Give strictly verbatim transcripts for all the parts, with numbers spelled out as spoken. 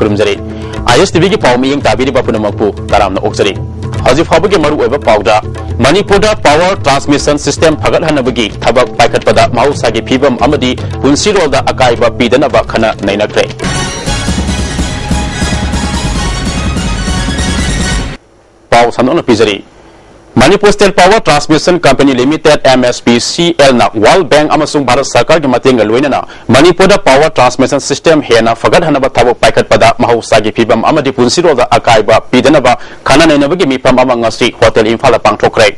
ꯈꯨꯔꯨꯝꯖꯔꯤ꯫ ꯑꯥꯏ ꯑꯦꯁ T ꯚꯤꯒꯤ ꯄꯥꯎ ꯃꯤꯠꯌꯦꯡ ꯇꯥꯕꯤꯔꯤꯕ ꯄꯨꯝꯅꯃꯛꯄꯨ ꯇꯔꯥꯝꯅ ꯑꯣꯛꯆꯔꯤ꯫ ꯍꯧꯖꯤꯛ ꯐꯥꯎꯕꯒꯤ ꯃꯔꯨꯑꯣꯏꯕ ꯄꯥꯎꯗ, ꯃꯅꯤꯄꯨꯔꯗ power transmission system ꯐꯒꯠꯍꯟꯅꯕꯒꯤ ꯊꯕꯛ ꯄꯥꯏꯈꯠꯄꯗ ꯃꯍꯧꯁꯥꯒꯤ ꯐꯤꯕꯝ ꯑꯃꯗꯤ ꯄꯨꯟꯁꯤꯔꯣꯜꯗ ꯑꯀꯥꯏꯕ ꯄꯤꯗꯅꯕ ꯈꯟꯅ ꯅꯩꯅꯈ꯭ꯔꯦ꯫ ꯄꯥꯎ ꯁꯟꯗꯣꯛꯅ ꯄꯤꯖꯔꯤ꯫ Manipur State Power Transmission Company Limited, M S P C L, ꯅ World Bank ꯑꯃꯁꯨꯡ ꯚꯥꯔꯠ ꯁꯔꯀꯥꯔꯒꯤ ꯃꯇꯦꯡꯒ ꯂꯣꯏꯅꯅ ꯃꯅꯤꯄꯨꯔꯗ power transmission system ꯍꯦꯟꯅ ꯐꯒꯠꯍꯟꯅꯕ ꯊꯕꯛ ꯄꯥꯏꯈꯠꯄꯗ ꯃꯍꯧꯁꯥꯒꯤ ꯐꯤꯕꯝ ꯑꯃꯗꯤ ꯄꯨꯟꯁꯤꯔꯣꯜꯗ ꯑꯀꯥꯏꯕ ꯄꯤꯗꯅꯕ ꯈꯟꯅ ꯅꯩꯅꯕꯒꯤ ꯃꯤꯐꯝ ꯑꯃ ꯉꯁꯤ Hotel Imphal ꯗ ꯄꯥꯡꯊꯣꯛꯈ꯭ꯔꯦ꯫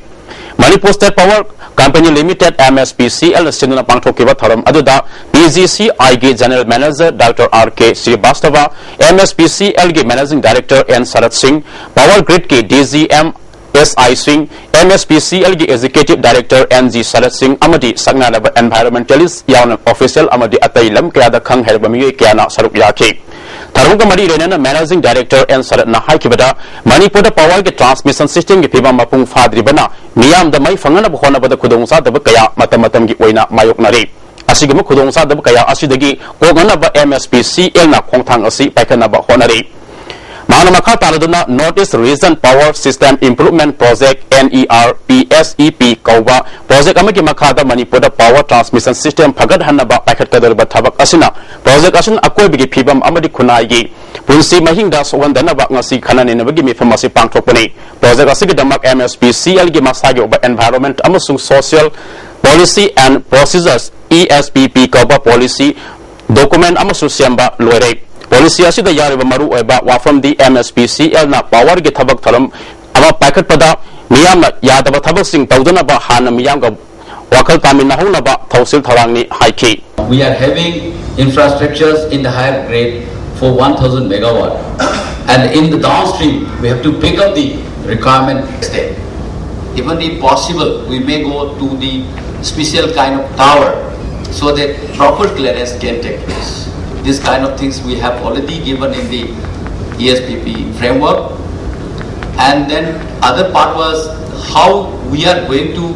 Manipur State Power Company Limited, M S P C L, ꯅ ꯁꯤꯟꯗꯨꯅ ꯄꯥꯡꯊꯣꯛꯈꯤꯕ ꯊꯧꯔꯝ ꯑꯗꯨꯗ P G C I ꯒꯤ General Manager Doctor R K Srivastava, M S P C L ꯒꯤ Managing Director N Sarat Singh, Power Grid ꯀꯤ D G M S I Singh, M S P C L ꯒꯤ Executive Director N G Sarat Singh ꯑꯃꯗꯤ ꯁꯛꯅꯥꯏꯔꯕ environmentalist ꯌꯥꯎꯅ official ꯑꯃꯗꯤ ꯑꯇꯩ ꯂꯝ ꯀꯌꯥꯗ ꯈꯪ ꯍꯩꯔꯕ ꯃꯤꯑꯣꯏ ꯀꯌꯥꯅ ꯁꯔꯨꯛ ꯌꯥꯈꯤ꯫ ꯊꯧꯔꯝꯒ ꯃꯔꯤ ꯂꯩꯅꯅ Managing Director N Saratꯅ ꯍꯥꯏꯈꯤꯕꯗ, ꯃꯅꯤꯄꯨꯔꯗ power ꯒꯤ transmission system ꯒꯤ ꯐꯤꯕꯝ ꯃꯄꯨꯡ ꯐꯥꯗ꯭ꯔꯤꯕꯅ ꯃꯤꯌꯥꯝꯗ ꯃꯩ ꯐꯪꯅꯅꯕ ꯍꯣꯠꯅꯕꯗ ꯈꯨꯗꯣꯡꯆꯥꯗꯕ ꯀꯌꯥ ꯃꯇꯝ ꯃꯇꯝꯒꯤ ꯑꯣꯏꯅ ꯃꯥꯌꯣꯛꯅꯔꯤ꯫ ꯑꯁꯤꯒꯨꯝꯕ ꯈꯨꯗꯣꯡꯆꯥꯗꯕ ꯀꯌꯥ ꯑꯁꯤꯗꯒꯤ ꯀꯣꯛꯅꯅꯕ M S P C L ꯅ ꯈꯣꯡꯊꯥꯡ ꯑꯁꯤ ꯄꯥꯏꯈꯠꯅꯕ ꯍꯣꯠꯅꯔꯤ꯫ ꯃꯍꯥꯛꯅ ꯃꯈꯥ ꯇꯥꯔꯗꯨꯅ North East Region Power System Improvement Project, N E R P S E P, ꯀꯧꯕ project ꯑꯃꯒꯤ ꯃꯈꯥꯗ ꯃꯅꯤꯄꯨꯔꯗ power transmission system ꯐꯒꯠꯍꯟꯅꯕ ꯄꯥꯏꯈꯠꯀꯗꯧꯔꯤꯕ ꯊꯕꯛ ꯑꯁꯤꯅ project ꯑꯁꯤꯅ ꯑꯀꯣꯏꯕꯒꯤ ꯐꯤꯕꯝ ꯑꯃꯗꯤ ꯈꯨꯟꯅꯥꯏꯒꯤ ꯄꯨꯟꯁꯤ ꯃꯍꯤꯡꯗ ꯁꯣꯛꯍꯟꯗꯅꯕ ꯉꯁꯤ ꯈꯟꯅ ꯅꯩꯅꯕꯒꯤ ꯃꯤꯐꯝ ꯑꯁꯤ ꯄꯥꯡꯊꯣꯛꯄꯅꯤ꯫ Project ꯑꯁꯤꯒꯤꯗꯃꯛ M S P C L ꯒꯤ ꯃꯁꯥꯒꯤ ꯑꯣꯏꯕ Environment ꯑꯃꯁꯨꯡ Social Policy and Procedures, E S P P ꯀꯧꯕ policy document ꯑꯃꯁꯨ ꯁꯦꯝꯕ ꯂꯣꯏꯔꯦ꯫ Policy ꯑꯁꯤꯗ ꯌꯥꯎꯔꯤꯕ ꯃꯔꯨꯑꯣꯏꯕ ꯋꯥꯐꯝꯗꯤ M S P C L ꯅ power ꯒꯤ ꯊꯕꯛ ꯊꯧꯔꯝ ꯑꯃ ꯄꯥꯏꯈꯠꯄꯗ ꯃꯤꯌꯥꯝꯅ ꯌꯥꯗꯕ ꯊꯕꯛꯁꯤꯡ ꯇꯧꯗꯅꯕ ꯍꯥꯟꯅ ꯃꯤꯌꯥꯝꯒ ꯋꯥꯈꯜ ꯇꯥꯃꯤꯟꯅꯍꯧꯅꯕ ꯊꯧꯁꯤꯜ ꯊꯧꯔꯥꯡꯅꯤ ꯍꯥꯏꯈꯤ꯫ We are having infrastructures in the higher grade for one thousand megawatt, and in the downstream, we have to pick up the requirement step. Even if possible, we may go to the special kind of tower so that proper clearance can take place. This kind of things we have already given in the E S P P framework. And then other part was how we are going to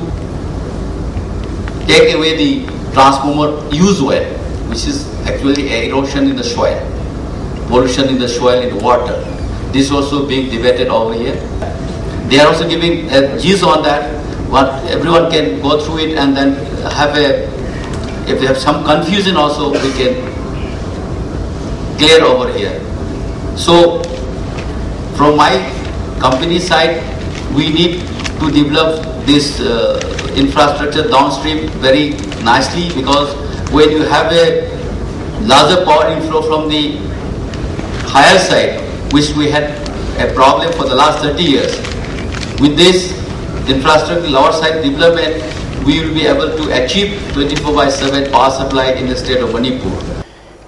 take away the transformer use well, which is actually erosion in the soil. pollution in the soil, in the water. This is also being debated over here. They are also giving uh, views on that. What everyone can go through it and then have a, if they have some confusion also, we can clear over here. So from my company side, we need to develop this uh, infrastructure downstream very nicely, because when you have a larger power inflow from the higher side, which we had a problem for the last thirty years, with this infrastructure lower side development, we will be able to achieve twenty-four by seven power supply in the state of Manipur.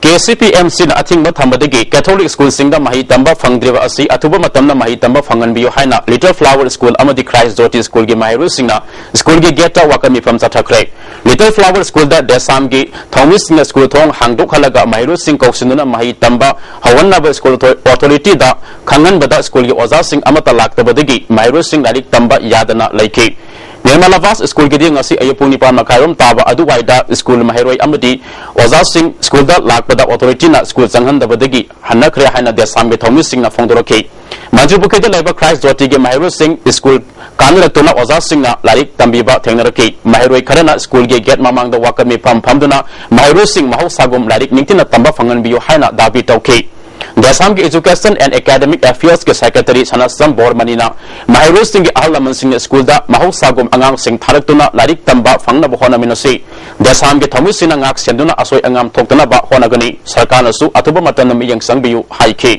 K C P M ꯁꯤꯅ ꯑꯊꯤꯡꯕ ꯊꯝꯕꯗꯒꯤ Catholic ꯁ꯭ꯀꯨꯜꯁꯤꯡꯗ ꯃꯍꯩ ꯇꯝꯕ ꯐꯪꯗ꯭ꯔꯤꯕ ꯑꯁꯤ ꯑꯊꯨꯕ ꯃꯇꯝꯗ ꯃꯍꯩ ꯇꯝꯕ ꯐꯪꯍꯟꯕꯤꯌꯨ ꯍꯥꯏꯅ Little Flower School ꯑꯃꯗꯤ Christ Jyoti Schoolꯒꯤ ꯃꯍꯩꯔꯣꯏꯁꯤꯡꯅ ꯁ꯭ꯀꯨꯜꯒꯤ ꯒꯦꯠꯇ ꯋꯥꯀꯠ ꯃꯤꯐꯝ ꯆꯠꯊꯈ꯭ꯔꯦ꯫ Little Flower Schoolꯗ ꯗꯦꯁꯥꯝꯒꯤ ꯊꯧꯃꯤꯁꯤꯡꯅ ꯁ꯭ꯀꯨꯜ ꯊꯣꯡ ꯍꯥꯡꯗꯣꯛꯍꯜꯂꯒ ꯃꯍꯩꯔꯣꯏꯁꯤꯡ ꯀꯧꯁꯤꯟꯗꯨꯅ ꯃꯍꯩ ꯇꯝꯕ ꯍꯧꯍꯟꯅꯕ ꯁ꯭ꯀꯨꯜ ꯑꯣꯊꯣꯔꯤꯇꯤꯗ ꯈꯪꯍꯟꯕꯗ ꯁ꯭ꯀꯨꯜꯒꯤ ꯑꯣꯖꯥꯁꯤꯡ ꯑꯃꯠꯇ ꯂꯥꯛꯇꯕꯗꯒꯤ ꯃꯍꯩꯔꯣꯏꯁꯤꯡ ꯂꯥꯏꯔꯤꯛ ꯇꯝꯕ ꯌꯥꯗꯅ ꯂꯩꯈꯤ꯫ ꯅꯤꯔꯃꯂꯥ ꯚꯥꯁ ꯁ꯭ꯀꯨꯜꯒꯤꯗꯤ ꯉꯁꯤ ꯑꯌꯨꯛ ꯄꯨꯡ ꯅꯤꯄꯥꯟ ꯃꯈꯥꯏꯔꯣꯝ ꯇꯥꯕ ꯑꯗꯨꯋꯥꯏꯗ ꯁ꯭ꯀꯨꯜ ꯃꯍꯩꯔꯣꯏ ꯑꯃꯗꯤ ꯑꯣꯖꯥꯁꯤꯡ ꯁ꯭ꯀꯨꯜꯗ ꯂꯥꯛꯄꯗ ꯑꯣꯊꯣꯔꯤꯇꯤꯅ ꯁ꯭ꯀꯨꯜ ꯆꯪꯍꯟꯗꯕꯗꯒꯤ ꯍꯟꯅꯈ꯭ꯔꯦ ꯍꯥꯏꯅ ꯗꯦꯁꯥꯝꯒꯤ ꯊꯧꯃꯤꯁꯤꯡꯅ ꯐꯣꯡꯗꯣꯔꯛꯈꯤ꯫ ꯃꯟꯇ꯭ꯔꯤꯄꯨꯈ꯭ꯔꯤꯗ ꯂꯩꯕ ꯈ꯭ꯔꯥꯏꯁ ꯖꯣꯇꯤꯒꯤ ꯃꯍꯩꯔꯣꯏꯁꯤꯡ ꯁ꯭ꯀꯨꯜ ꯀꯥꯅꯔꯛꯇꯨꯅ ꯑꯣꯖꯥꯁꯤꯡꯅ ꯂꯥꯏꯔꯤꯛ ꯇꯝꯕꯤꯕ ꯊꯦꯡꯅꯔꯛꯈꯤ꯫ ꯃꯍꯩꯔꯣꯏ ꯈꯔꯅ ꯁ꯭ꯀꯨꯜꯒꯤ ꯒꯦꯠ ꯃꯃꯥꯡꯗ ꯋꯥꯀꯠ ꯃꯤꯐꯝ ꯐꯝꯗꯨꯅ ꯃꯍꯩꯔꯣꯏꯁꯤꯡ ꯃꯍꯧꯁꯥꯒꯨꯝ ꯂꯥꯏꯔꯤꯛ ꯅꯤꯡꯊꯤꯅ ꯇꯝꯕ ꯐꯪꯍꯟꯕꯤꯌꯨ ꯍꯥꯏꯅ ꯗꯥꯕꯤ ꯇꯧꯈꯤ꯫ ꯗꯦꯁꯥꯝꯒꯤ Education and Academic Affairsꯀꯤ Secretary ꯁꯅꯥꯁꯝ ꯕꯣꯔꯃꯅꯤꯅ ꯃꯍꯩꯔꯣꯏꯁꯤꯡꯒꯤ ꯑꯍꯜ ꯂꯃꯟꯁꯤꯡꯅ ꯁ꯭ꯀꯨꯜꯗ ꯃꯍꯧꯁꯥꯒꯨꯝ ꯑꯉꯥꯡꯁꯤꯡ ꯊꯥꯔꯛꯇꯨꯅ ꯂꯥꯏꯔꯤꯛ ꯇꯝꯕ ꯐꯪꯅꯕ ꯍꯣꯠꯅꯃꯤꯟꯅꯁꯤ꯫ ꯗꯦꯁꯥꯝꯒꯤ ꯊꯧꯃꯤꯁꯤꯡꯅ ꯉꯥꯛ ꯁꯦꯟꯗꯨꯅ ꯑꯁꯣꯏ ꯑꯉꯥꯝ ꯊꯣꯛꯇꯅꯕ ꯍꯣꯠꯅꯒꯅꯤ꯫ ꯁꯔꯀꯥꯔꯅꯁꯨ ꯑꯊꯨꯕ ꯃꯇꯝꯗ ꯃꯤꯠꯌꯦꯡ ꯆꯪꯕꯤꯌꯨ ꯍꯥꯏꯈꯤ꯫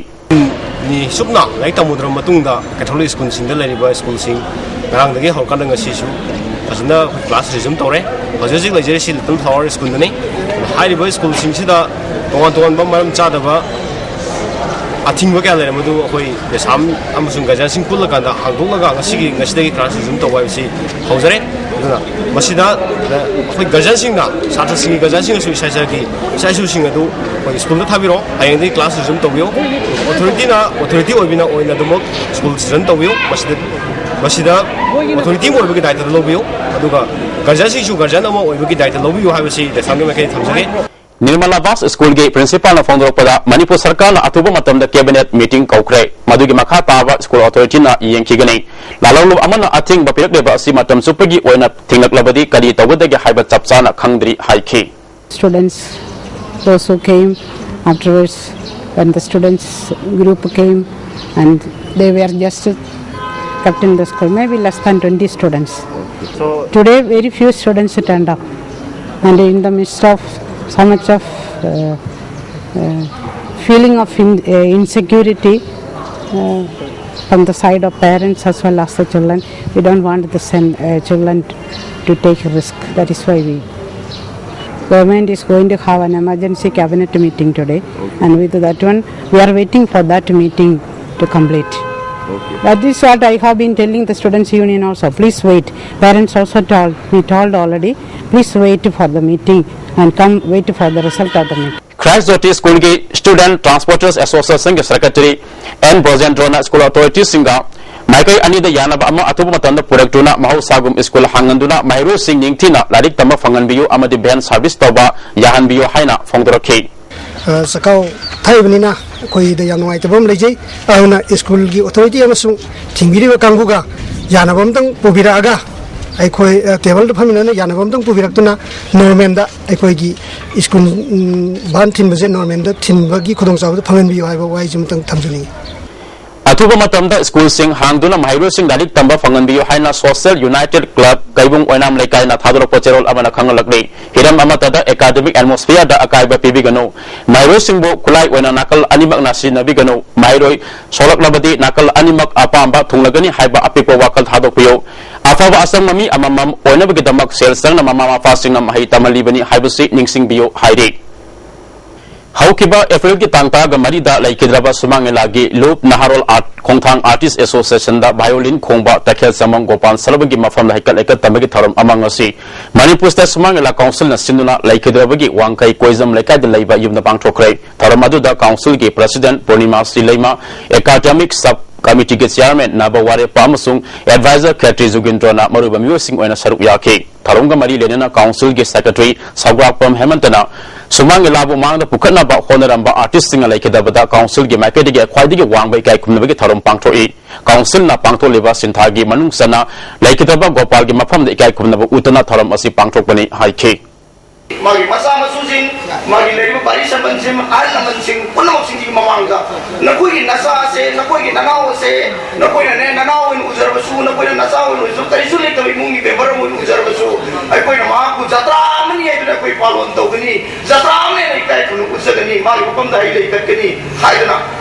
ꯅꯤ ꯆꯨꯞꯅ ꯂꯥꯏꯔꯤꯛ ꯇꯝꯃꯨꯗ꯭ꯔꯕ ꯃꯇꯨꯡꯗ ꯀꯦꯊꯣꯂꯤꯛ ꯁ꯭ꯀꯨꯜꯁꯤꯡꯗ ꯂꯩꯔꯤꯕ ꯁ꯭ꯀꯨꯜꯁꯤꯡ ꯉꯔꯥꯡꯗꯒꯤ ꯍꯧꯔꯀꯥꯟꯗ ꯉꯁꯤꯁꯨ ꯐꯖꯅ ꯑꯩꯈꯣꯏ ꯀ꯭ꯂꯥꯁ ꯔꯤꯖꯨꯝ ꯇꯧꯔꯦ꯫ ꯍꯧꯖꯤꯛ ꯍꯧꯖꯤꯛ ꯂꯩꯖꯔꯤꯁꯤ ꯂꯤꯇꯜ ꯐ꯭ꯂꯥꯋꯔ ꯁ꯭ꯀꯨꯜꯗꯅꯤ꯫ ꯍꯥꯏꯔꯤꯕ ꯁ꯭ꯀꯨꯜꯁꯤꯡꯁꯤꯗ ꯇꯣꯉꯥꯟ ꯇꯣꯉꯥꯟꯕ ꯃꯔꯝ ꯆꯥꯗꯕ ꯑꯊꯤꯡꯕ ꯀꯌꯥ ꯂꯩꯔꯝꯕꯗꯨ ꯑꯩꯈꯣꯏ ꯃꯦꯁꯥꯝ ꯑꯃꯁꯨꯡ ꯒꯥꯔꯖꯤꯌꯥꯟꯁꯤꯡ ꯄꯨꯜꯂꯀꯥꯟꯗ ꯍꯥꯡꯗꯣꯛꯂꯒ ꯉꯁꯤꯒꯤ ꯉꯁꯤꯗꯒꯤ ꯀ꯭ꯂꯥꯁ ꯔꯤꯖꯨꯝ ꯇꯧꯕ ꯍꯥꯏꯕꯁꯤ ꯍꯧꯖꯔꯦ꯫ ꯑꯗꯨꯅ ꯃꯁꯤꯗ ꯑꯩꯈꯣꯏ ꯒꯥꯔꯖꯤꯌꯥꯟꯁꯤꯡꯅ ꯁꯥꯇ꯭ꯔꯁꯤꯡꯒꯤ ꯒꯥꯔꯖꯤꯌꯥꯟꯁꯤꯡꯅꯁꯨ ꯏꯁꯥ ꯏꯁꯥꯒꯤ ꯏꯆꯥ ꯏꯁꯨꯁꯤꯡ ꯑꯗꯨ ꯑꯩꯈꯣꯏ ꯁ꯭ꯀꯨꯜꯗ ꯊꯥꯕꯤꯔꯛꯑꯣ꯫ ꯍꯌꯦꯡꯗꯒꯤ ꯀ꯭ꯂꯥꯁ ꯔꯤꯖꯨꯝ ꯇꯧꯕꯤꯌꯨ꯫ ꯑꯣꯊꯣꯔꯤꯇꯤꯅ ꯑꯣꯊꯣꯔꯤꯇꯤ ꯑꯣꯏꯕꯤꯅ ꯑꯣꯏꯅ ꯑꯗꯨꯃꯛ ꯁ꯭ꯀꯨꯜ ꯁꯤꯖꯟ ꯇꯧꯕꯤꯌꯨ꯫ ꯃꯁꯤꯗ ꯃꯁꯤꯗ ꯑꯣꯊꯣꯔꯤꯇꯤ ꯑꯃ ꯑꯣꯏꯕꯒꯤ ꯗꯥꯏꯇꯗ ꯂꯧꯕꯤꯌꯨ꯫ ꯑꯗꯨꯒ ꯒꯥꯔꯖꯤꯌꯥꯟꯁꯤꯡꯁꯨ ꯒꯥꯔꯖꯤꯌꯥꯟ ꯑꯃ ꯑꯣꯏꯕꯒꯤ ꯗꯥꯏꯇ ꯂꯧꯕꯤꯌꯨ ꯍꯥꯏꯕꯁꯤ ꯗꯦꯁꯥꯝꯒꯤ ꯃꯥꯏꯀꯩꯗꯒꯤ ꯊꯝꯖꯒꯦ꯫ ꯅꯤꯔꯃꯂꯥ ꯗꯥꯁ ꯁ꯭ꯀꯨꯜꯒꯤ ꯄ꯭ꯔꯤꯟꯁꯤꯄꯥꯜꯅ ꯐꯣꯡꯗꯣꯔꯛꯄꯗ, ꯃꯅꯤꯄꯨꯔ ꯁꯔꯀꯥꯔꯅ ꯑꯊꯨꯕ ꯃꯇꯝꯗ ꯀꯦꯕꯤꯅꯦꯠ ꯃꯤꯇꯤꯡ ꯀꯧꯈ꯭ꯔꯦ꯫ ꯃꯗꯨꯒꯤ ꯃꯈꯥ ꯇꯥꯕ ꯁ꯭ꯀꯨꯜ ꯑꯣꯊꯣꯔꯤꯇꯤꯅ ꯌꯦꯡꯈꯤꯒꯅꯤ꯫ ꯂꯥꯜꯍꯧꯂꯨꯞ ꯑꯃꯅ ꯑꯊꯤꯡꯕ ꯄꯤꯔꯛꯂꯤꯕ ꯑꯁꯤ ꯃꯇꯝ ꯆꯨꯞꯄꯒꯤ ꯑꯣꯏꯅ ꯊꯤꯡꯂꯛꯂꯕꯗꯤ ꯀꯔꯤ ꯇꯧꯒꯗꯒꯦ ꯍꯥꯏꯕ ꯆꯞ ꯆꯥꯅ ꯈꯪꯗ꯭ꯔꯤ ꯍꯥꯏꯈꯤ꯫ Students, those who came afterwards, when the students group came and they were just kept in the school, maybe less than twenty students. So today, very few students turned up. And in the midst of so much of uh, uh, feeling of in, uh, insecurity uh, from the side of parents as well as the children, we don't want the sen- uh, children to take risk. That is why we government is going to have an emergency cabinet meeting today, and with that one, we are waiting for that meeting to complete. That is what I have been telling the students' union also. Please wait. Parents also told, we told already, please wait for the meeting and come wait for the result of the meeting. Christ Jyoti ꯁ꯭ꯀꯨꯜꯒꯤ student transporters ꯑꯦꯁꯣꯁꯤꯌꯦꯁꯟꯒꯤ secretary N ꯕ꯭ꯔꯣꯖꯦꯟꯗ꯭ꯔꯣꯅ school ꯑꯣꯊꯣꯔꯤꯇꯤꯁꯤꯡꯒ ꯃꯥꯏꯀꯩ ꯑꯅꯤꯗ ꯌꯥꯅꯕ ꯑꯃ ꯑꯊꯨꯕ ꯃꯇꯝꯗ ꯄꯨꯔꯛꯇꯨꯅ ꯃꯍꯧꯁꯥꯒꯨꯝ ꯁ꯭ꯀꯨꯜ ꯍꯥꯡꯍꯟꯗꯨꯅ ꯃꯍꯩꯔꯣꯏꯁꯤꯡ ꯅꯤꯡꯊꯤꯅ ꯂꯥꯏꯔꯤꯛ ꯇꯝꯕ ꯐꯪꯍꯟꯕꯤꯌꯨ ꯑꯃꯗꯤ ꯚꯦꯟ ꯁꯥꯔꯚꯤꯁ ꯇꯧꯕ ꯌꯥꯍꯟꯕꯤꯌꯨ ꯍꯥꯏꯅ ꯐꯣꯡꯗꯣꯔꯛꯈꯤ꯫ ꯆꯈꯥꯎ ꯊꯛꯏꯕꯅꯤꯅ ꯑꯩꯈꯣꯏꯗ ꯌꯥꯝ ꯅꯨꯡꯉꯥꯏꯇꯕ ꯑꯃ ꯂꯩꯖꯩ꯫ ꯑꯗꯨꯅ ꯁ꯭ꯀꯨꯜꯒꯤ ꯑꯣꯊꯣꯔꯤꯇꯤ ꯑꯃꯁꯨꯡ ꯊꯤꯡꯕꯤꯔꯤꯕ ꯀꯥꯡꯕꯨꯒ ꯌꯥꯅꯕ ꯑꯃꯇꯪ ꯄꯨꯕꯤꯔꯛꯑꯒ ꯑꯩꯈꯣꯏ ꯇꯦꯕꯜꯗ ꯐꯝꯃꯤꯟꯅꯅ ꯌꯥꯅꯕ ꯑꯃꯇꯪ ꯄꯨꯕꯤꯔꯛꯇꯨꯅ ꯅꯣꯔꯃꯦꯜꯗ ꯑꯩꯈꯣꯏꯒꯤ ꯁ꯭ꯀꯨꯜ ꯚꯥꯟ ꯊꯤꯟꯕꯁꯦ ꯅꯣꯔꯃꯦꯜꯗ ꯊꯤꯟꯕꯒꯤ ꯈꯨꯗꯣꯡꯆꯥꯕꯗꯨ ꯐꯪꯍꯟꯕꯤꯌꯨ ꯍꯥꯏꯕ ꯋꯥꯍꯩꯁꯤ ꯑꯃꯇꯪ ꯊꯝꯖꯅꯤꯡꯉꯤ꯫ ꯑꯊꯨꯕ ꯃꯇꯝꯗ ꯁ꯭ꯀꯨꯜꯁꯤꯡ ꯍꯥꯡꯗꯨꯅ ꯃꯍꯩꯔꯣꯏꯁꯤꯡ ꯂꯥꯏꯔꯤꯛ ꯇꯝꯕ ꯐꯪꯍꯟꯕꯤꯌꯨ ꯍꯥꯏꯅ ꯁꯣꯁꯤꯌꯦꯜ ꯌꯨꯅꯥꯏꯇꯦꯗ ꯀ꯭ꯂꯕ ꯀꯩꯕꯨꯡ ꯑꯣꯏꯅꯥꯝ ꯂꯩꯀꯥꯏꯅ ꯊꯥꯗꯣꯔꯛꯄ ꯆꯦꯔꯣꯜ ꯑꯃꯅ ꯈꯪꯍꯜꯂꯛꯂꯤ꯫ ꯍꯤꯔꯝ ꯑꯃꯠꯇꯗ ꯑꯦꯀꯥꯗꯃꯤꯛ ꯑꯦꯠꯃꯣꯁꯐꯤꯌꯔꯗ ꯑꯀꯥꯏꯕ ꯄꯤꯕꯤꯒꯅꯨ꯫ ꯃꯍꯩꯔꯣꯏꯁꯤꯡꯕꯨ ꯈꯨꯠꯂꯥꯏ ꯑꯣꯏꯅ ꯅꯥꯀꯜ ꯑꯅꯤꯃꯛꯅ ꯁꯤꯖꯤꯟꯅꯕꯤꯒꯅꯨ꯫ ꯃꯍꯩꯔꯣꯏ ꯁꯣꯛꯂꯛꯂꯕꯗꯤ ꯅꯥꯀꯜ ꯑꯅꯤꯃꯛ ꯑꯄꯥꯝꯕ ꯊꯨꯡꯂꯒꯅꯤ ꯍꯥꯏꯕ ꯑꯄꯤꯛꯄ ꯋꯥꯈꯜ ꯊꯥꯗꯣꯛꯄꯤꯌꯨ꯫ ꯑꯐꯕ ꯑꯆꯪꯕ ꯃꯤ ꯑꯃꯃꯝ ꯑꯣꯏꯅꯕꯒꯤꯗꯃꯛ ꯁꯦꯜ ꯆꯪꯅ ꯃꯃꯥ ꯃꯄꯥꯁꯤꯡꯅ ꯃꯍꯩ ꯇꯝꯍꯜꯂꯤꯕꯅꯤ ꯍꯥꯏꯕꯁꯤ ꯅꯤꯡꯁꯤꯡꯕꯤꯌꯨ ꯍꯥꯏꯔꯤ꯫ ꯍꯧꯈꯤꯕ ꯑꯦꯄ꯭ꯔꯤꯜꯒꯤ ꯇꯥꯡ ꯇꯔꯥꯒ ꯃꯔꯤꯗ ꯂꯩꯈꯤꯗ꯭ꯔꯕ ꯁꯨꯃꯥꯡ ꯂꯤꯂꯥꯒꯤ ꯂꯨꯞ ꯅꯍꯥꯔꯣꯜ ꯑꯥꯔꯠ ꯈꯣꯡꯊꯥꯡ ꯑꯥꯔꯇꯤꯁ ꯑꯦꯁꯣꯁꯤꯌꯦꯁꯟꯗ ꯚꯥꯏꯑꯣꯂꯤꯟ ꯈꯣꯡꯕ ꯇꯈꯦꯜ ꯆꯃꯝ ꯒꯣꯄꯥꯜ ꯁꯂꯕꯒꯤ ꯃꯐꯝꯗ ꯍꯩꯀꯠ ꯂꯩꯀꯠ ꯇꯝꯕꯒꯤ ꯊꯧꯔꯝ ꯑꯃ ꯉꯁꯤ ꯃꯅꯤꯄꯨꯔ ꯁ꯭ꯇꯦꯠ ꯁꯨꯃꯥꯡ ꯂꯤꯂꯥ ꯀꯥꯎꯟꯁꯤꯜꯅ ꯁꯤꯟꯗꯨꯅ ꯂꯩꯈꯤꯗ꯭ꯔꯕꯒꯤ ꯋꯥꯡꯈꯩ ꯀꯣꯏꯖꯝ ꯂꯩꯀꯥꯏꯗ ꯂꯩꯕ ꯌꯨꯝꯗ ꯄꯥꯡꯊꯣꯛꯈ꯭ꯔꯦ꯫ ꯊꯧꯔꯝ ꯑꯗꯨꯗ ꯀꯥꯎꯟꯁꯤꯜꯒꯤ ꯄ꯭ꯔꯁꯤꯗꯦꯟꯠ ꯄꯨꯔꯅꯤꯃꯥ ꯁ꯭ꯔꯤ ꯂꯩꯃ, ꯑꯦꯀꯥꯗꯦꯃꯤꯛ ꯁꯕ ꯀꯃꯤꯇꯤꯒꯤ ꯆꯤꯌꯥꯔꯃꯦꯟ ꯅꯕ ꯋꯥꯔꯦꯞꯄ ꯑꯃꯁꯨꯡ ꯑꯦꯗꯚꯥꯏꯖꯔ ꯈꯦꯇ꯭ꯔꯤ ꯖꯨꯒꯤꯟꯗ꯭ꯔꯣꯅ ꯃꯔꯨꯑꯣꯏꯕ ꯃꯤꯑꯣꯏꯁꯤꯡ ꯑꯣꯏꯅ ꯁꯔꯨꯛ ꯌꯥꯈꯤ꯫ ꯊꯧꯔꯝꯒ ꯃꯔꯤ ꯂꯩꯅꯅ ꯀꯥꯎꯟꯁꯤꯜꯒꯤ ꯁꯦꯀ꯭ꯔꯦꯇꯔꯤ ꯁꯧꯒ꯭ꯔꯥꯛꯄꯝ ꯍꯦꯃꯟꯇꯅ ꯁꯨꯃꯥꯡ ꯂꯤꯂꯥꯕꯨ ꯃꯥꯡꯗ ꯄꯨꯈꯠꯅꯕ ꯍꯣꯠꯅꯔꯝꯕ ꯑꯥꯔꯇꯤꯁꯁꯤꯡꯅ ꯂꯩꯈꯤꯗꯕꯗ ꯀꯥꯎꯟꯁꯤꯜꯒꯤ ꯃꯥꯏꯀꯩꯗꯒꯤ ꯈ꯭ꯋꯥꯏꯗꯒꯤ ꯋꯥꯡꯕ ꯏꯀꯥꯏ ꯈꯨꯝꯅꯕꯒꯤ ꯊꯧꯔꯝ ꯄꯥꯡꯊꯣꯛꯏ꯫ ꯀꯥꯎꯟꯁꯤꯜꯅ ꯄꯥꯡꯊꯣꯛꯂꯤꯕ ꯁꯤꯟꯊꯥꯒꯤ ꯃꯅꯨꯡ ꯆꯟꯅ ꯂꯩꯈꯤꯗꯕ ꯒꯣꯄꯥꯜꯒꯤ ꯃꯐꯝꯗ ꯏꯀꯥꯏ ꯈꯨꯝꯅꯕ ꯎꯠꯇꯨꯅ ꯊꯧꯔꯝ ꯑꯁꯤ ꯄꯥꯡꯊꯣꯛꯄꯅꯤ ꯍꯥꯏꯈꯤ꯫ ꯃꯥꯒꯤ ꯃꯆꯥ ꯃꯁꯨꯁꯤꯡ, ꯃꯥꯒꯤ ꯂꯩꯔꯤꯕ ꯄꯥꯔꯤ ꯁꯝꯕꯟꯁꯤꯡ, ꯑꯍꯜ ꯂꯃꯟꯁꯤꯡ ꯄꯨꯝꯅꯃꯛꯁꯤꯡꯒꯤ ꯃꯃꯥꯡꯗ ꯅꯈꯣꯏꯒꯤ ꯅꯆꯥ ꯑꯁꯦ, ꯅꯈꯣꯏꯒꯤ ꯅꯅꯥꯎ ꯑꯁꯦ, ꯅꯈꯣꯏꯅꯅꯦ ꯅꯅꯥꯎ ꯑꯣꯏꯅ ꯎꯖꯔꯕꯁꯨ, ꯅꯈꯣꯏꯅ ꯅꯆꯥ ꯑꯣꯏꯅ ꯎꯖꯔꯕꯁꯨ, ꯀꯔꯤꯁꯨ ꯂꯩꯇꯕ ꯏꯃꯨꯡꯒꯤ ꯃꯦꯝꯕꯔ ꯑꯃ ꯑꯣꯏꯅ ꯎꯖꯔꯕꯁꯨ, ꯑꯩꯈꯣꯏꯅ ꯃꯍꯥꯛꯄꯨ ꯖꯇ꯭ꯔꯥ ꯑꯃꯅꯤ ꯍꯥꯏꯗꯨꯅ ꯑꯩꯈꯣꯏ ꯄꯥꯂꯣꯟ ꯇꯧꯒꯅꯤ꯫ ꯖꯇ꯭ꯔꯥ ꯑꯃꯅꯦꯅ ꯏꯀꯥꯏ ꯈꯨꯝꯅ ꯎꯠꯆꯒꯅꯤ, ꯃꯥꯒꯤ ꯃꯐꯝꯗ ꯍꯩ ꯂꯩ ꯀꯠꯀꯅꯤ ꯍꯥꯏꯗꯅ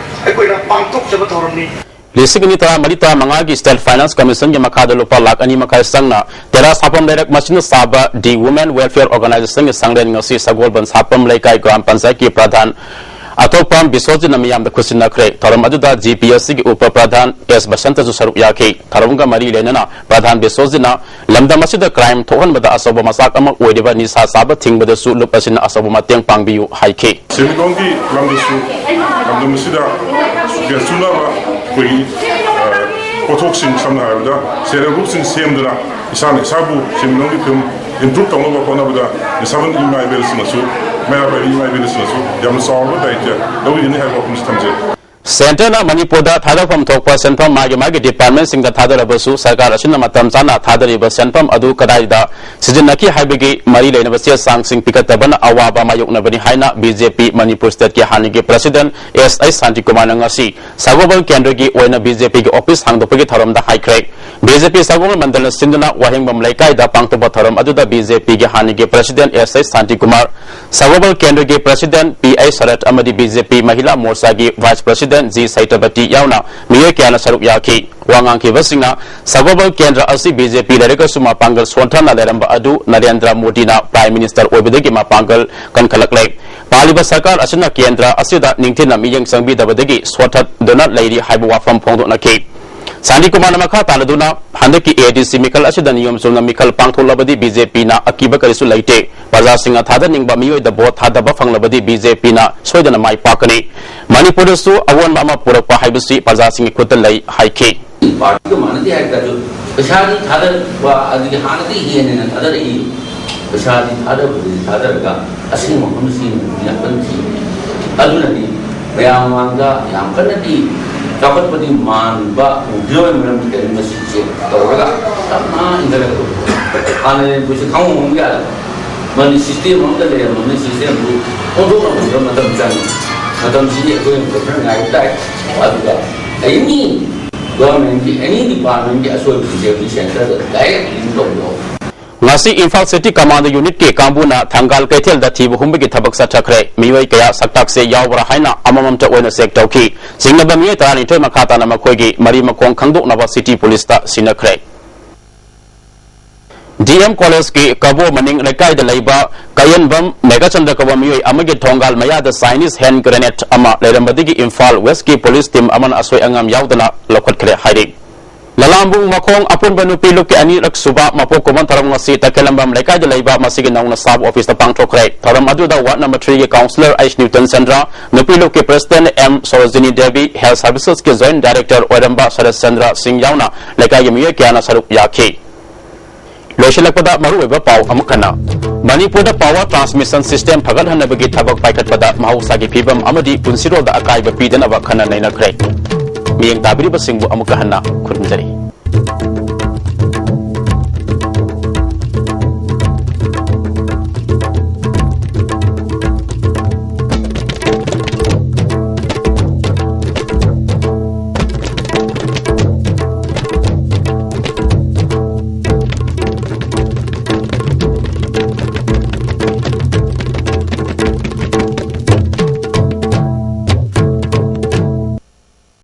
ꯑꯩꯈꯣꯏꯅ ꯄꯥꯡꯊꯣꯛꯆꯕ ꯊꯧꯔꯝꯅꯤ꯫ ꯂꯤꯁꯤꯡ ꯑꯅꯤ ꯇꯔꯥꯃꯔꯤ ꯇꯔꯥꯃꯉꯥꯒꯤ ꯁ꯭ꯇꯦꯠ ꯐꯥꯏꯅꯥꯟꯁ ꯀꯃꯤꯁꯟꯒꯤ ꯃꯈꯥꯗ ꯂꯨꯄꯥ ꯂꯥꯈ ꯑꯅꯤ ꯃꯈꯥꯏ ꯆꯪꯅ ꯇꯦꯔꯥ ꯁꯥꯐꯝ ꯂꯩꯔꯛ ꯃꯁꯤꯅ ꯁꯥꯕ ꯗꯤ ꯋꯨꯃꯦꯟ ꯋꯦꯜꯐꯤꯌꯔ ꯑꯣꯔꯒꯅꯥꯏꯖꯦꯁꯟꯒꯤ ꯁꯪꯂꯦꯟ ꯉꯁꯤ ꯁꯒꯣꯜꯕꯟ ꯁꯥꯐꯝ ꯂꯩꯀꯥꯏ ꯒ꯭ꯔꯥꯝ ꯄꯟꯆꯥꯌꯠꯀꯤ ꯄ꯭ꯔꯙꯥꯟ ꯑꯇꯣꯞꯄꯝ ꯕꯤꯁ꯭ꯋꯖꯤꯠꯅ ꯃꯤꯌꯥꯝꯗ ꯈꯨꯠꯁꯤꯟꯅꯈ꯭ꯔꯦ꯫ ꯊꯧꯔꯝ ꯑꯗꯨꯗ ꯖꯤ ꯄꯤ ꯑꯦꯁ ꯁꯤꯒꯤ ꯎꯄ ꯄ꯭ꯔꯙꯥꯟ ꯑꯦꯁ ꯕꯁꯟꯇꯁꯨ ꯁꯔꯨꯛ ꯌꯥꯈꯤ꯫ ꯊꯧꯔꯝꯒ ꯃꯔꯤ ꯂꯩꯅꯅ ꯄ꯭ꯔꯙꯥꯟ ꯕꯤꯁ꯭ꯋꯖꯤꯠꯅ ꯂꯝꯗꯝ ꯑꯁꯤꯗ ꯀ꯭ꯔꯥꯏꯝ ꯊꯣꯛꯍꯟꯕꯗ ꯑꯆꯧꯕ ꯃꯆꯥꯛ ꯑꯃ ꯑꯣꯏꯔꯤꯕ ꯅꯤꯁꯥ ꯆꯥꯕ ꯊꯤꯡꯕꯗꯁꯨ ꯂꯨꯞ ꯑꯁꯤꯅ ꯑꯆꯧꯕ ꯃꯇꯦꯡ ꯄꯥꯡꯕꯤꯌꯨ ꯍꯥꯏꯈꯤ꯫ ꯁꯦꯟꯃꯤꯠꯂꯣꯟꯒꯤ ꯂꯝꯗꯁꯨ ꯂꯝꯗꯝ ꯑꯁꯤꯗ ꯆꯨꯅꯕ ꯑꯩꯈꯣꯏꯒꯤ, ꯑ, ꯄꯣꯠꯊꯣꯛꯁꯤꯡ, ꯁꯝꯅ ꯍꯥꯏꯔꯕꯗ ꯁꯦꯜꯐ ꯍꯦꯜꯞ ꯒ꯭ꯔꯨꯞꯁꯤꯡ ꯁꯦꯝꯗꯨꯅ ꯏꯁꯥꯅ ꯏꯁꯥꯕꯨ ꯁꯦꯟꯃꯤꯠꯂꯣꯟꯒꯤ ꯐꯤꯕꯝ ꯏꯝꯄ꯭ꯔꯨꯞ ꯇꯧꯅꯕ ꯍꯣꯠꯅꯕꯗ ꯅꯤꯁꯥꯕꯟ ꯏꯃꯥ ꯏꯕꯦꯜꯁꯤꯡꯅꯁꯨ, ꯃꯩꯔꯥ ꯄꯥꯏꯕꯤ ꯏꯃꯥ ꯏꯕꯦꯜꯁꯤꯡꯅꯁꯨ ꯌꯥꯝꯅ ꯆꯥꯎꯔꯕ ꯗꯥꯌꯤꯇ꯭ꯌ ꯂꯧꯕꯤꯒꯅꯤ ꯍꯥꯏꯕ ꯋꯥꯐꯝꯁꯤ ꯊꯝꯖꯩ꯫ ꯁꯦꯟꯇꯔꯅ ꯃꯅꯤꯄꯨꯔꯗ ꯊꯥꯗꯐꯝ ꯊꯣꯛꯄ ꯁꯦꯟꯐꯝ ꯃꯥꯒꯤ ꯃꯥꯒꯤ ꯗꯤꯄꯥꯔꯠꯃꯦꯟꯁꯤꯡꯗ ꯊꯥꯗꯔꯕꯁꯨ ꯁꯔꯀꯥꯔ ꯑꯁꯤꯅ ꯃꯇꯝ ꯆꯥꯅ ꯊꯥꯗꯔꯤꯕ ꯁꯦꯟꯐꯝ ꯑꯗꯨ ꯀꯗꯥꯏꯗ ꯁꯤꯖꯤꯟꯅꯈꯤ ꯍꯥꯏꯕꯒꯤ ꯃꯔꯤ ꯂꯩꯅꯕ ꯆꯦ ꯆꯥꯡꯁꯤꯡ ꯄꯤꯈꯠꯇꯕꯅ ꯑꯋꯥꯕ ꯃꯥꯌꯣꯛꯅꯕꯅꯤ ꯍꯥꯏꯅ ꯕꯤ ꯖꯦ ꯄꯤ ꯃꯅꯤꯄꯨꯔ ꯁ꯭ꯇꯦꯠꯀꯤ ꯍꯥꯟꯅꯒꯤ ꯄ꯭ꯔꯁꯤꯗꯦꯟꯠ ꯑꯦꯁ ꯑꯩꯆ ꯁꯥꯟꯇꯤꯀꯨꯃꯥꯔꯅ ꯉꯁꯤ ꯁꯒꯣꯜꯕꯟ ꯀꯦꯟꯗ꯭ꯔꯒꯤ ꯑꯣꯏꯅ ꯕꯤ ꯖꯦ ꯄꯤꯒꯤ ꯑꯣꯐꯤꯁ ꯍꯥꯡꯗꯣꯛꯄꯒꯤ ꯊꯧꯔꯝꯗ ꯍꯥꯏꯈ꯭ꯔꯦ꯫ ꯕꯤ ꯖꯦ ꯄꯤ ꯁꯒꯣꯜꯕꯟ ꯃꯟꯗꯜꯅ ꯁꯤꯟꯗꯨꯅ ꯋꯥꯍꯦꯡꯕꯝ ꯂꯩꯀꯥꯏꯗ ꯄꯥꯡꯊꯣꯛꯄ ꯊꯧꯔꯝ ꯑꯗꯨꯗ ꯕꯤ ꯖꯦ ꯄꯤꯒꯤ ꯍꯥꯟꯅꯒꯤ ꯄ꯭ꯔꯁꯤꯗꯦꯟꯠ ꯑꯦꯁ ꯑꯩꯆ ꯁꯥꯟꯇꯤꯀꯨꯃꯥꯔ, ꯁꯒꯣꯜꯕꯟ ꯀꯦꯟꯗ꯭ꯔꯒꯤ ꯄ꯭ꯔꯁꯤꯗꯦꯟꯠ ꯄꯤ ꯑꯩꯆ ꯁꯔꯠ ꯑꯃꯗꯤ ꯕꯤ ꯖꯦ ꯄꯤ ꯃꯍꯤꯂꯥ ꯃꯣꯔꯆꯥꯒꯤ ꯚꯥꯏꯁ ꯄ꯭ꯔꯁꯤꯗꯦꯟꯠ ꯖꯤ ꯁꯩꯇꯕꯇꯤ ꯌꯥꯎꯅ ꯃꯤꯑꯣꯏ ꯀꯌꯥꯅ ꯁꯔꯨꯛ ꯌꯥꯈꯤ꯫ ꯋꯥ ꯉꯥꯡꯈꯤꯕꯁꯤꯡꯅ ꯁꯒꯣꯜꯕꯟ ꯀꯦꯟꯗ꯭ꯔ ꯑꯁꯤ ꯕꯤ ꯖꯦ ꯄꯤ ꯂꯩꯔꯒꯁꯨ ꯃꯄꯥꯡꯒꯜ ꯁꯣꯟꯊꯅ ꯂꯩꯔꯝꯕ ꯑꯗꯨ ꯅꯔꯦꯟꯗ꯭ꯔ ꯃꯣꯗꯤꯅ ꯄ꯭ꯔꯥꯏꯝ ꯃꯤꯅꯤꯁꯇꯔ ꯑꯣꯏꯕꯗꯒꯤ ꯃꯄꯥꯡꯒꯜ ꯀꯟꯈꯠꯂꯛꯂꯦ꯫ ꯄꯥꯜꯂꯤꯕ ꯁꯔꯀꯥꯔ ꯑꯁꯤꯅ ꯀꯦꯟꯗ꯭ꯔ ꯑꯁꯤꯗ ꯅꯤꯡꯊꯤꯅ ꯃꯤꯠꯌꯦꯡ ꯆꯪꯕꯤꯗꯕꯗꯒꯤ ꯁꯣꯠꯊꯗꯨꯅ ꯂꯩꯔꯤ ꯍꯥꯏꯕ ꯋꯥꯐꯝ ꯐꯣꯡꯗꯣꯛꯅꯈꯤ꯫ ꯁꯥꯟꯇꯤ ꯀꯨꯃꯥꯔꯅ ꯃꯈꯥ ꯇꯥꯅꯗꯨꯅ, ꯍꯟꯗꯛꯀꯤ ADC ꯃꯤꯈꯜ ꯑꯁꯤꯗ ꯅꯤꯌꯣꯝ ꯆꯨꯝꯅ ꯃꯤꯈꯜ ꯄꯥꯡꯊꯣꯛꯂꯕꯗꯤ BJPꯅ ꯑꯀꯤꯕ ꯀꯔꯤꯁꯨ ꯂꯩꯇꯦ꯫ ꯄ꯭ꯔꯖꯥꯁꯤꯡꯅ ꯊꯥꯗꯅꯤꯡꯕ ꯃꯤꯑꯣꯏꯗ ꯚꯣꯠ ꯊꯥꯗꯕ ꯐꯪꯂꯕꯗꯤ BJPꯅ ꯁꯣꯏꯗꯅ ꯃꯥꯏ ꯄꯥꯛꯀꯅꯤ꯫ ꯃꯅꯤꯄꯨꯔꯗꯁꯨ ꯑꯑꯣꯟꯕ ꯑꯃ ꯄꯨꯔꯛꯄ ꯍꯥꯏꯕꯁꯤ ꯄ꯭ꯔꯖꯥꯁꯤꯡꯒꯤ ꯈꯨꯠꯇ ꯂꯩ ꯍꯥꯏꯈꯤ꯫ ꯄꯥꯔꯇꯤꯒ ꯃꯥꯟꯅꯗꯦ ꯍꯥꯏ ꯇꯥꯔꯁꯨ, ꯄꯩꯁꯥꯗꯤ ꯊꯥꯗꯔꯛꯄ ꯑꯗꯒꯤ ꯍꯥꯟꯅꯗꯤ ꯍꯦꯟꯅ ꯍꯦꯟꯅ ꯊꯥꯗꯔꯛꯏ꯫ ꯄꯩꯁꯥꯗꯤ ꯊꯥꯗꯕꯗꯤ ꯊꯥꯗꯔꯒ ꯑꯁꯦꯡꯕ ꯃꯐꯝꯗ ꯁꯤꯖꯤꯟꯅꯕꯗꯤ ꯌꯥꯝ ꯀꯟꯅ ꯊꯤ꯫ ꯑꯗꯨꯅꯗꯤ ꯃꯌꯥꯝ ꯃꯃꯥꯡꯗ ꯌꯥꯝ ꯀꯟꯅꯗꯤ ꯆꯥꯎꯈꯠꯄꯗꯤ ꯃꯥꯟꯕ ꯎꯗ꯭ꯔꯕ ꯃꯔꯝꯗꯤ ꯀꯔꯤ ꯃꯁꯤꯁꯦ ꯇꯧꯔꯒ ꯇꯞꯅ ꯏꯟꯈꯠꯂꯛꯄ꯫ ꯍꯥꯟꯅ ꯂꯩꯔꯝꯕꯁꯦ ꯈꯪꯍꯧ ꯍꯧꯕ ꯌꯥꯗꯕ꯫ ꯃꯅꯤ system ꯑꯃꯗ ꯂꯩꯔꯝꯕꯅꯤ, systemꯗꯨ ꯑꯣꯟꯊꯣꯛꯅ ꯃꯇꯝ ꯆꯪꯉꯤ꯫ ꯃꯇꯝꯁꯤꯗꯤ ꯑꯩꯈꯣꯏꯅ ꯃꯇꯝ ꯈꯔ ꯉꯥꯏꯕ ꯇꯥꯏ꯫ ꯑꯗꯨꯒ any governmentꯀꯤ any departmentꯀꯤ ꯑꯁꯣꯏꯕꯁꯤꯡꯁꯦ ꯑꯩꯈꯣꯏ centreꯗ direct link ꯇꯧꯕꯤꯌꯣ꯫ ꯉꯁꯤ ꯏꯝꯐꯥꯜ City Commando Unitꯀꯤ ꯀꯥꯡꯕꯨꯅ ꯊꯪꯒꯥꯜ ꯀꯩꯊꯦꯜꯗ ꯊꯤꯕ ꯍꯨꯝꯕꯒꯤ ꯊꯕꯛ ꯆꯠꯊꯈ꯭ꯔꯦ꯫ ꯃꯤꯑꯣꯏ ꯀꯌꯥ ꯁꯛꯇꯥꯛꯁꯦ ꯌꯥꯎꯕ꯭ꯔꯥ ꯍꯥꯏꯅ ꯑꯃꯃꯝꯇ ꯑꯣꯏꯅ check ꯇꯧꯈꯤ꯫ ꯆꯤꯡꯅꯕ ꯃꯤꯑꯣꯏ ꯇꯔꯥꯅꯤꯊꯣꯏ ꯃꯈꯥ ꯇꯥꯅ ꯃꯈꯣꯏꯒꯤ ꯃꯔꯤ ꯃꯈꯣꯡ ꯈꯪꯗꯣꯛꯅꯕ City Policeꯇ ꯁꯤꯟꯅꯈ꯭ꯔꯦ꯫ DM Collegeꯀꯤ ꯀꯕꯣ ꯃꯅꯤꯡ ꯂꯩꯀꯥꯏꯗ ꯂꯩꯕ ꯀꯌꯦꯟꯕꯝ ꯃꯦꯘꯆꯟꯗ꯭ꯔ ꯀꯧꯕ ꯃꯤꯑꯣꯏ ꯑꯃꯒꯤ ꯊꯣꯡꯒꯥꯜ ꯃꯌꯥꯗ Chinese hand grenade ꯑꯃ ꯂꯩꯔꯝꯕꯗꯒꯤ ꯏꯝꯐꯥꯜ Westꯀꯤ police team ꯑꯃꯅ ꯑꯁꯣꯏ ꯑꯉꯥꯝ ꯌꯥꯎꯗꯅ ꯂꯧꯈꯠꯈ꯭ꯔꯦ ꯍꯥꯏꯔꯤ꯫ ꯂꯂꯥꯝꯕꯨꯡ ꯃꯈꯣꯡ ꯑꯄꯨꯟꯕ ꯅꯨꯄꯤ ꯂꯨꯞꯀꯤ ꯑꯅꯤꯔꯛ ꯁꯨꯕ ꯃꯄꯣꯛ ꯀꯨꯝꯑꯣꯟ ꯊꯧꯔꯝ ꯉꯁꯤ ꯇꯈꯦꯂꯝꯕꯝ ꯂꯩꯀꯥꯏꯗ ꯂꯩꯕ ꯃꯁꯤꯒꯤ ꯅꯧꯅ ꯁꯥꯕ officeꯇ ꯄꯥꯡꯊꯣꯛꯈ꯭ꯔꯦ꯫ ꯊꯧꯔꯝ ꯑꯗꯨꯗ ward number threeꯒꯤ councillor H ꯅ꯭ꯌꯨꯇꯟ Chandra, ꯅꯨꯄꯤ ꯂꯨꯞꯀꯤ president M Sarojini Devi, health servicesꯀꯤ joint director ꯑꯣꯏꯔꯝꯕ ꯁꯔꯠ ꯆꯟꯗ꯭ꯔ ꯁꯤꯡ ꯌꯥꯎꯅ ꯂꯩꯀꯥꯏꯒꯤ ꯃꯤꯑꯣꯏ ꯀꯌꯥꯅ ꯁꯔꯨꯛ ꯌꯥꯈꯤ꯫ ꯂꯣꯏꯁꯤꯜꯂꯛꯄꯗ ꯃꯔꯨꯑꯣꯏꯕ ꯄꯥꯎ ꯑꯃꯨꯛ ꯍꯟꯅ꯫ ꯃꯅꯤꯄꯨꯔꯗ power transmission system ꯐꯒꯠꯍꯟꯅꯕꯒꯤ ꯊꯕꯛ ꯄꯥꯏꯈꯠꯄꯗ ꯃꯍꯧꯁꯥꯒꯤ ꯐꯤꯕꯝ ꯑꯃꯗꯤ ꯄꯨꯟꯁꯤꯔꯣꯜꯗ ꯑꯀꯥꯏꯕ ꯄꯤꯗꯅꯕ ꯈꯟꯅ ꯅꯩꯅꯈ꯭ꯔꯦ꯫ ꯃꯤꯠꯌꯦꯡ ꯇꯥꯕꯤꯔꯤꯕꯁꯤꯡꯕꯨ ꯑꯃꯨꯛꯀ ꯍꯟꯅ ꯈꯨꯔꯨꯝꯖꯔꯤ꯫